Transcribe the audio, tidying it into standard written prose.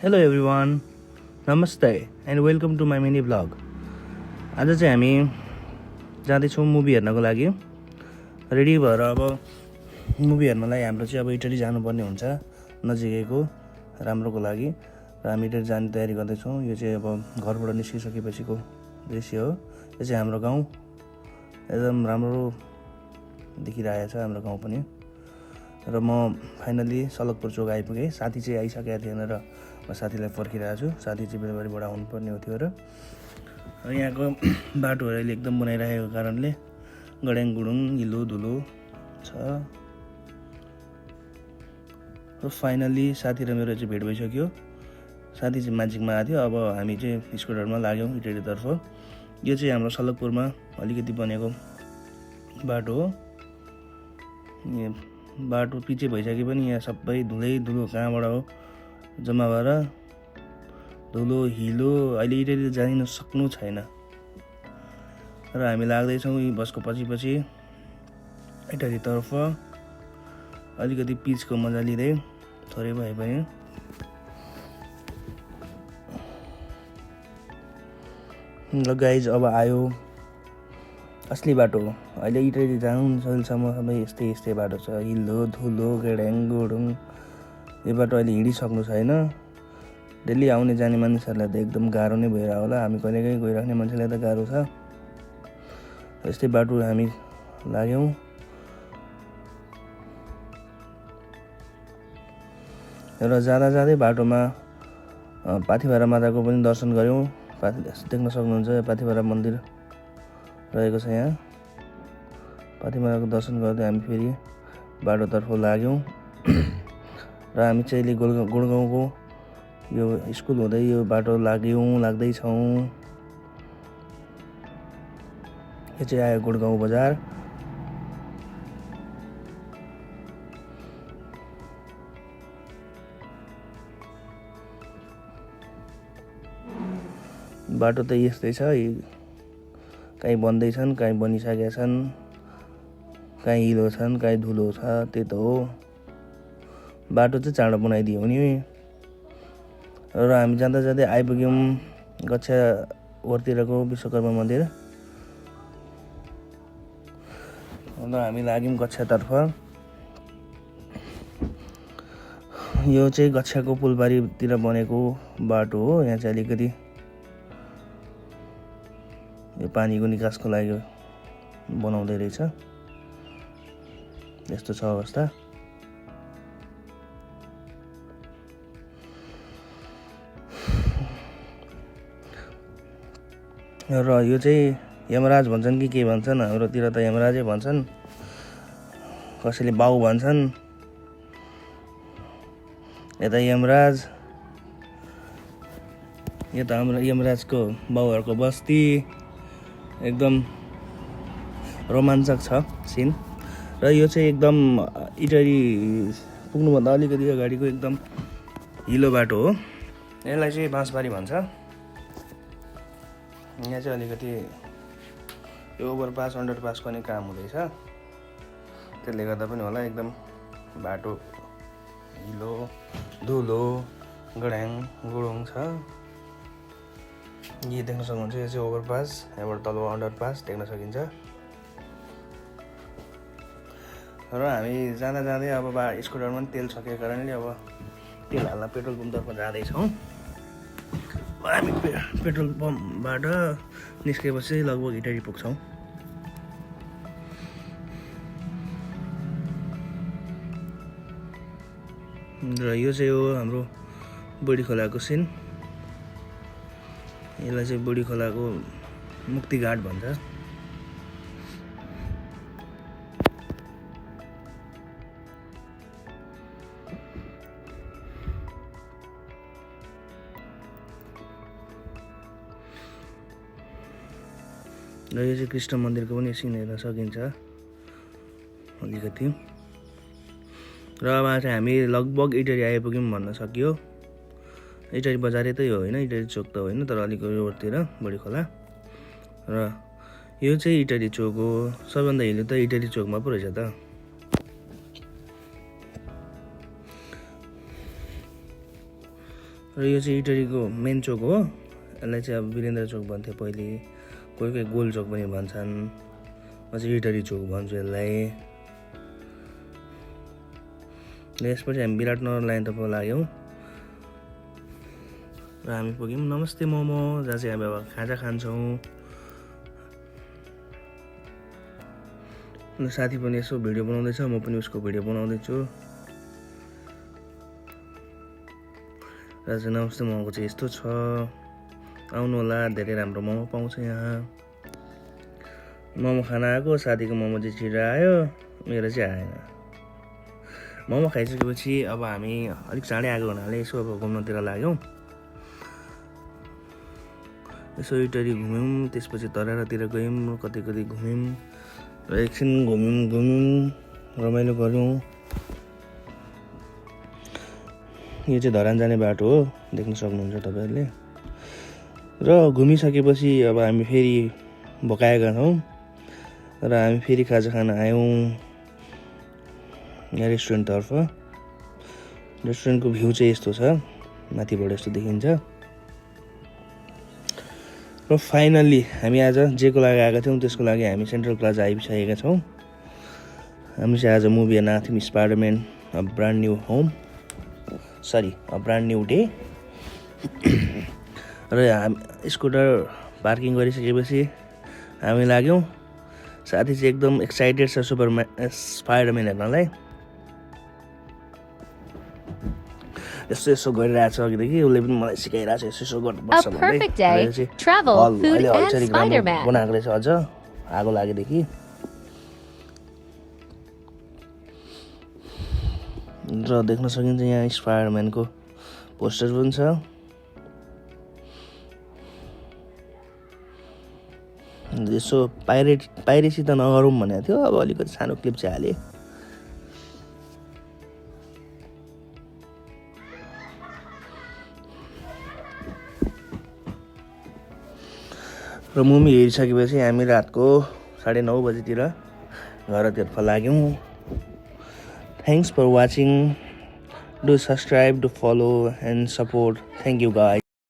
Hello everyone, नमस्ते and welcome to my mini vlog. आज चाहिँ हामी जाँदैछौँ मुभी हेर्नको लागि। रेडी भएर अब मुभी हेर्नलाई हाम्रो चाहिँ अब इटली जानुपर्ने हुन्छ, नजिकैको राम्रोको लागि। र हामी इटली जाने तयारी गर्दैछौँ। यो चाहिँ अब घरबाट निस्किसकेपछिको दृश्य हो। यो चाहिँ हाम्रो गाउँ, एकदम राम्रो देखिरहेछ हाम्रो गाउँ पनि। र म फाइनली सलकपुर चोक आइपुगेँ। साथी चाहिँ आइसकेको थिएन र म साथीलाई पर्खिरहेको छु। साथी चाहिँ बेलबारीबाट आउनुपर्ने थियो र यहाँको बाटोहरू अहिले एकदम बनाइरहेको कारणले गड्याङ गुडुङ हिलो धुलो छ। र फाइनली साथी र मेरो चाहिँ भेट भइसक्यो। साथी चाहिँ म्याजिकमा आएको थियो। अब हामी चाहिँ स्कुटरमा लाग्यौँ इटलीतर्फ। यो चाहिँ हाम्रो सलकपुरमा अलिकति बनेको बाटो हो। बाटो पिचे भइसके पनि यहाँ सबै धुलै धुलो कहाँबाट हो जम्मा भएर धुलो हिलो। अहिले इटली जान सक्नु छैन। र हामी लाग्दैछौँ यी बसको पछि इटलीतर्फ। अलिकति पिचको मजा लिँदै थोरै भए पनि। ल गाइज, अब आयो असली बाटो। अहिले इटली जानुन्जेलसम्म सबै यस्तै बाटो छ। हिलो धुलो गड्याङ गुडुङ। यो बाटो अहिले हिँडिसक्नु छैन। डेली आउने जाने मानिसहरूलाई त एकदम गाह्रो नै भइरहेको होला। हामी कहिलेकाहीँ गइराख्ने मान्छेलाई त गाह्रो छ। यस्तै बाटो हामी लाग्यौँ। र जाँदै बाटोमा पाथिभरा माताको पनि दर्शन गऱ्यौँ। देख्न सक्नुहुन्छ पाथिभरा मन्दिर रहेको छ यहाँ। पाथिभराको दर्शन गर्दै हामी फेरि बाटोतर्फ लाग्यौँ। र हामी चाहिँ अहिले गुडगाउँको यो स्कुल हुँदै यो बाटो लाग्दैछौँ। यो चाहिँ आयो गुडगाउँ बजार। बाटो त यस्तै छ। काहीँ बन्दैछन्, काहीँ बनिसकेका छन्, काहीँ हिलो छन्, काहीँ धुलो छ। त्यही त हो। बाटो चाहिँ चाँडो बनाइदियो नि। र हामी जाँदै आइपुग्यौँ गच्छावरतिरको विश्वकर्मा मन्दिर। र हामी लाग्यौँ गच्छातर्फ। यो चाहिँ गच्छाको पुलबारीतिर बनेको बाटो हो। यहाँ चाहिँ अलिकति यो पानीको निकासको लागि बनाउँदै रहेछ। यस्तो छ अवस्था। र यो चाहिँ यमराज भन्छन् कि के भन्छन्, हाम्रोतिर त यमराजै भन्छन्, कसैले बाउ भन्छन्। यता यमराज, यो त हाम्रो यमराजको बाउहरूको बस्ती। एकदम रोमाञ्चक छ सिन। र यो चाहिँ एकदम इटली पुग्नुभन्दा अलिकति अगाडिको एकदम हिलो बाटो हो। यसलाई चाहिँ बाँसबारी भन्छ। यहाँ चाहिँ अलिकति यो ओभरपास अन्डरपासको नि काम हुँदैछ। त्यसले गर्दा पनि होला एकदम बाटो हिलो धुलो गड्याङ गुडुङ छ। यी देख्न सक्नुहुन्छ, यो चाहिँ ओभरपास। यहाँबाट तल अन्डरपास देख्न सकिन्छ। र हामी जाँदै अब स्कुटरमा पनि तेल सकेको कारणले अब तेल हाल्न पेट्रोल पम्पतर्फ जाँदैछौँ। हामी पेट्रोल पम्पबाट निस्केपछि लगभग इटली पुग्छौँ। र यो चाहिँ हो हाम्रो बुढी खोलाको सिन। यसलाई चाहिँ बुढी खोलाको मुक्तिघाट भन्छ। र यो चाहिँ कृष्ण मन्दिरको पनि सिन हेर्न सकिन्छ अलिकति। र अब चाहिँ हामी लगभग इटली आइपुग्यौँ भन्न सकियो। इटली बजारै त यो होइन, इटली चोक त होइन, तर अलिक रोडतिर बुढी खोला। र यो चाहिँ इटली चोक हो। सबभन्दा हिलो त इटली चोकमा पो रहेछ त। र यो चाहिँ इटरीको मेन चोक हो। यसलाई चाहिँ अब वीरेन्द्र चोक भन्थे पहिले, कोही कोही गोल चोक पनि भन्छन्। म चाहिँ इटरी चोक भन्छु यसलाई। यसपछि हामी विराटनगर लाइन तर्फ लाग्यौँ र हामी पुग्यौँ नमस्ते मोमो, जहाँ चाहिँ हामी अब खाजा खान्छौँ। साथी पनि यसो भिडियो बनाउँदैछ, म पनि उसको भिडियो बनाउँदैछु। र चाहिँ नमस्ते मोमोको चाहिँ यस्तो छ, आउनु होला, धेरै राम्रो मोमो पाउँछ यहाँ। मोमो खान आएको, साथीको मोमो चाहिँ छिटो आयो, मेरो चाहिँ आएन। मोमो खाइसकेपछि अब हामी अलिक चाँडै आएको हुनाले यसो अब घुम्नतिर लाग्यौँ। यसो इटरी घुम्यौँ, त्यसपछि तरारातिर गयौँ, कतै कतै घुम्यौँ र एकछिन घुम्यौँ रमाइलो गऱ्यौँ। यो चाहिँ धरान जाने बाटो हो, देख्न सक्नुहुन्छ तपाईँहरूले। र घुमिसकेपछि अब हामी फेरि भोकाएका छौँ र हामी फेरि खाजा खान आयौँ यहाँ रेस्टुरेन्टतर्फ। रेस्टुरेन्टको भ्यू चाहिँ यस्तो छ, माथिबाट यस्तो देखिन्छ। र फाइनल्ली हामी आज जेको लागि आएका थियौँ त्यसको लागि हामी सेन्ट्रल प्लाजा आइसकेका छौँ। हामी चाहिँ आज मुभी हेर्न आएको थियौँ, Spider-Man a brand new day. र हामी स्कुटर पार्किङ गरिसकेपछि हामी लाग्यौँ। साथी चाहिँ एकदम एक्साइटेड छ स्पाइडरम्यान हेर्नलाई। यसो यसो गरिरहेको छ अघिदेखि, उसले पनि मलाई सिकाइरहेको छ यसो यसो गर्नुपर्छ भन्दै। बनाएको रहेछ अझ आगो लागेदेखि। र देख्न सकिन्छ यहाँ स्पाइडरम्यानको पोस्टर पनि छ। यसो पाइरेसी त नगरौँ भनेको थियो, अब अलिकति सानो क्लिप चाहिँ हालेँ। र मुभी हेरिसकेपछि हामी रातको 9:30 बजीतिर घरतिर लाग्यौँ। Thanks for watching. Do subscribe, do follow and support. Thank you guys.